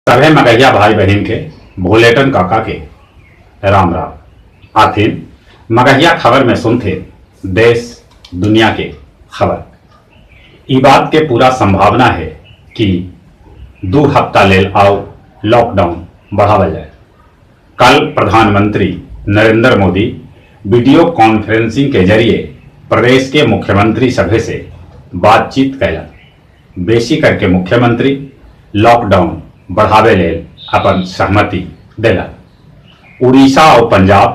सभे मगहिया भाई बहिन के भोलेटन काका के राम राम। आथिन मगहिया खबर में सुनथिन देश दुनिया के खबर। ई बात के पूरा संभावना है कि 2 हफ्ता लेल आउ लॉकडाउन बढ़ावल जाए। कल प्रधानमंत्री नरेंद्र मोदी वीडियो कॉन्फ्रेंसिंग के जरिए प्रदेश के मुख्यमंत्री सभे से बातचीत कैलन। बेसी करके मुख्यमंत्री लॉकडाउन बढ़ावे लेल अपन सहमति देलन। उड़ीसा और पंजाब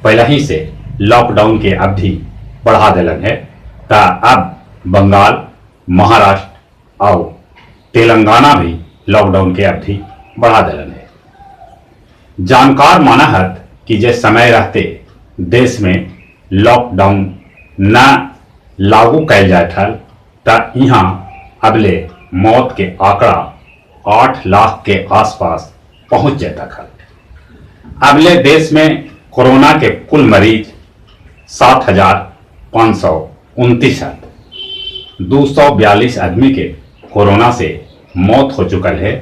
पहले ही से लॉकडाउन के अवधि बढ़ा देलन है, ता अब बंगाल, महाराष्ट्र और तेलंगाना भी लॉकडाउन के अवधि बढ़ा देलन है। जानकार माना हत कि जे समय रहते देश में लॉकडाउन न लागू कैल जाए था ता यहाँ अबले मौत के आंकड़ा 8 लाख के आसपास पहुंच जाता था। अबले देश में कोरोना के कुल मरीज 7,529 है। 242 आदमी के कोरोना से मौत हो चुकल है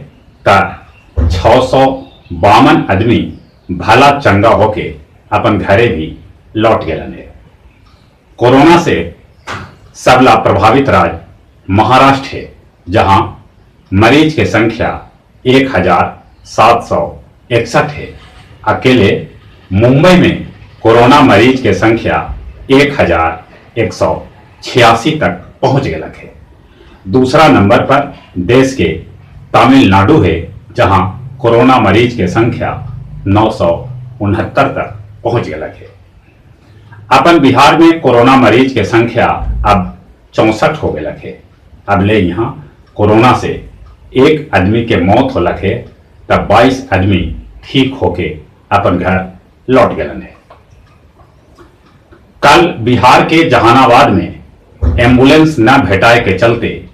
ता 652 आदमी भला चंगा होके अपन घरे भी लौट गए है। कोरोना से सबला प्रभावित राज्य महाराष्ट्र है, जहां मरीज के संख्या 1,761 है। अकेले मुंबई में कोरोना मरीज के संख्या 1,186 तक पहुंच गया है। दूसरा नंबर पर देश के तमिलनाडु है, जहां कोरोना मरीज के संख्या 969 तक पहुंच गया है। अपन बिहार में कोरोना मरीज के संख्या अब 64 हो गया है। अब ले यहाँ कोरोना से 1 आदमी के मौत हो लगे तब 22 आदमी ठीक होके अपन घर लौट गए है। कल बिहार के जहानाबाद में एम्बुलेंस न भेटाए के चलते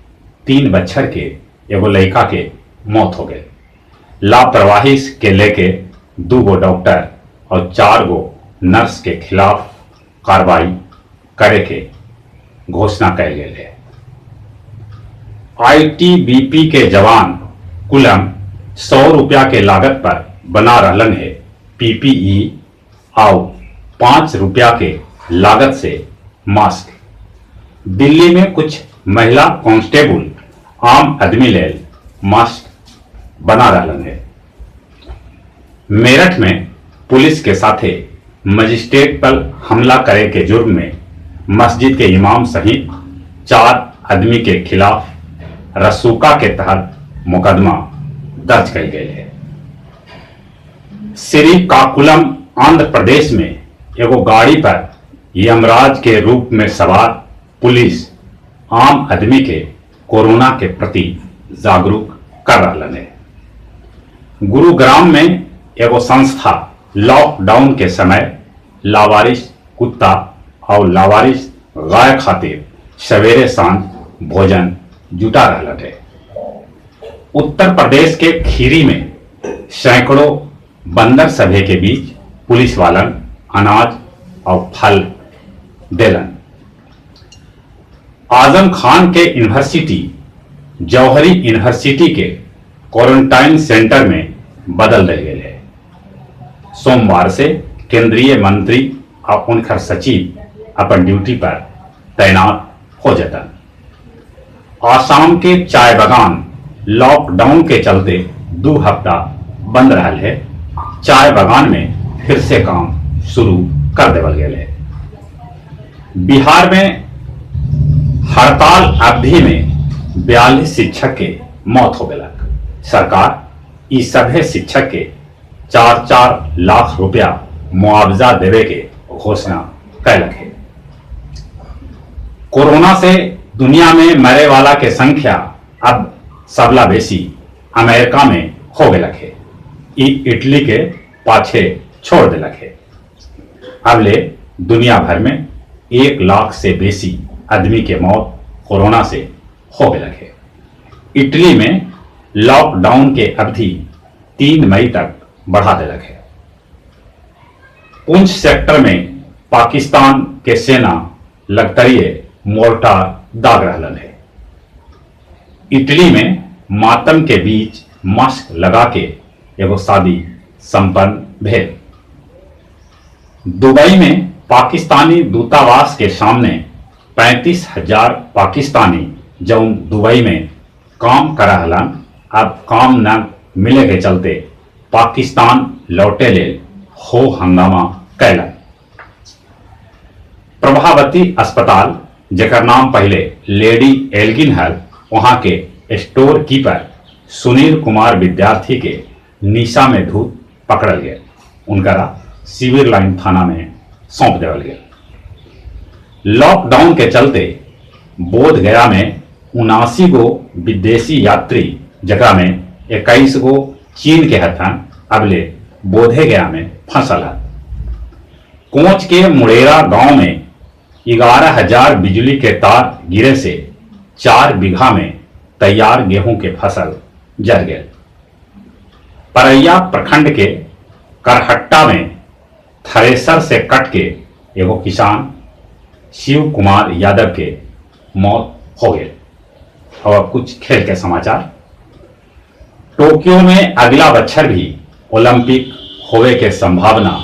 3 बच्चर के एगो लड़का के मौत हो गए। लापरवाही के लेके 2 गो डॉक्टर और 4 गो नर्स के खिलाफ कार्रवाई करे के घोषणा कैल गेल है। आईटीबीपी के जवान कुलम 100 रुपया के लागत पर बना रहलन है पीपीई और 5 रुपया के लागत से मास्क। दिल्ली में कुछ महिला कांस्टेबल आम आदमी लेल मास्क बना रहलन है। मेरठ में पुलिस के साथे मजिस्ट्रेट पर हमला करे के जुर्म में मस्जिद के इमाम सहित 4 आदमी के खिलाफ रसूका के तहत मुकदमा दर्ज कई गए है। श्रीकाकुलम आंध्र प्रदेश में एगो गाड़ी पर यमराज के रूप में सवार पुलिस आम आदमी के कोरोना के प्रति जागरूक कर रहा है। गुरुग्राम में एगो संस्था लॉकडाउन के समय लावारिस कुत्ता और लावारिस गाय खातिर सवेरे सांझ भोजन जुटा रहा है। उत्तर प्रदेश के खीरी में सैकड़ों बंदर सभे के बीच पुलिस वालन अनाज और फल देलन। आजम खान के यूनिवर्सिटी जौहरी यूनिवर्सिटी के क्वारंटाइन सेंटर में बदल दिल गए है। सोमवार से केंद्रीय मंत्री और उनकर सचिव अपन ड्यूटी पर तैनात हो जाता। आसाम के चाय बगान लॉकडाउन के चलते 2 हफ्ता बंद रहा है। चाय बगान में फिर से काम शुरू कर देवल गया है। बिहार में हड़ताल अवधि में 42 शिक्षक के मौत हो गया। सरकार इस सभे शिक्षक के 4-4 लाख रुपया मुआवजा देवे के घोषणा कैलक है। कोरोना से दुनिया में मरे वाला के संख्या अब सबला बेसी अमेरिका में हो गया है। इटली के पाछे छोड़ दिलक है। अब ले दुनिया भर में 1 लाख से बेसी आदमी के मौत कोरोना से हो गया है। इटली में लॉकडाउन के अवधि 3 मई तक बढ़ा दिलक है। पुंछ सेक्टर में पाकिस्तान के सेना लगतरिए मोर्टार दाग रहलन है। इटली में मातम के बीच मास्क लगा के एगो शादी संपन्न भेल। दुबई में पाकिस्तानी दूतावास के सामने 35,000 पाकिस्तानी जौन दुबई में काम करा हलन अब काम न मिले के चलते पाकिस्तान लौटे ले हो हंगामा कैलन। प्रभावती अस्पताल जेकर नाम पहले लेडी एल्गिन हल, वहां के स्टोर कीपर सुनील कुमार विद्यार्थी के निशा में धूत पकड़ल गए। उनकरा सिविल लाइन थाना में सौंप देवल गया। लॉकडाउन के चलते बोध गया में 79 गो विदेशी यात्री जकरा में 21 गो चीन के हथन अबले बोधे गया में फंसल है। कोच के मुड़ेरा गांव में 11,000 बिजली के तार गिरे से 4 बीघा में तैयार गेहूं के फसल जर गए। परैया प्रखंड के करहट्टा में थ्रेसर से कट के एगो किसान शिव कुमार यादव के मौत हो गई। और अब कुछ खेल के समाचार। टोक्यो में अगला बच्छर भी ओलंपिक होवे के संभावना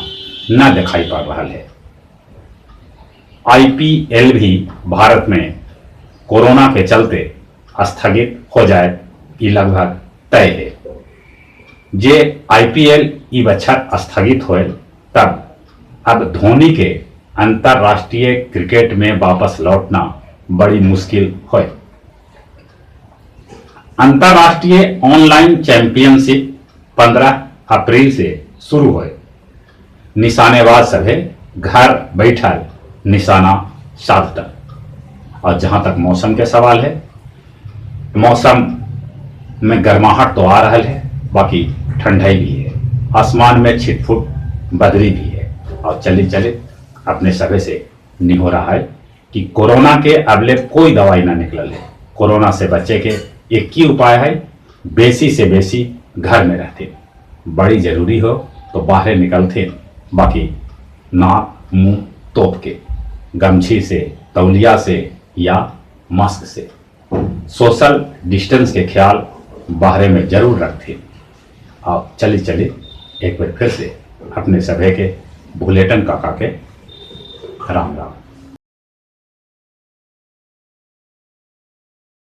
न दिखाई पड़ रहा है। आईपीएल भी भारत में कोरोना के चलते स्थगित हो जाए ये लगभग तय है। जे आईपीएल ई बच्छर स्थगित होए तब अब धोनी के अंतरराष्ट्रीय क्रिकेट में वापस लौटना बड़ी मुश्किल होए। अंतरराष्ट्रीय ऑनलाइन चैंपियनशिप 15 अप्रैल से शुरू होए। निशानेबाज सभे घर बैठल निशाना साधता। और जहां तक मौसम के सवाल है, मौसम में गर्माहट तो आ रहा है, बाकी ठंडाई भी है, आसमान में छिटफुट बदरी भी है। और चले चले अपने सभे से निहो रहा है कि कोरोना के अबले कोई दवाई ना निकलल है। कोरोना से बचे के एक ही उपाय है, बेसी से बेसी घर में रहते। बड़ी जरूरी हो तो बाहर निकलते, बाकी नाक मुंह तोप के गमछी से, तौलिया से या मास्क से सोशल डिस्टेंस के ख्याल बाहरे में जरूर रखते। आप चले चले एक बार फिर से अपने सभे के भुलेटन काका के राम राम।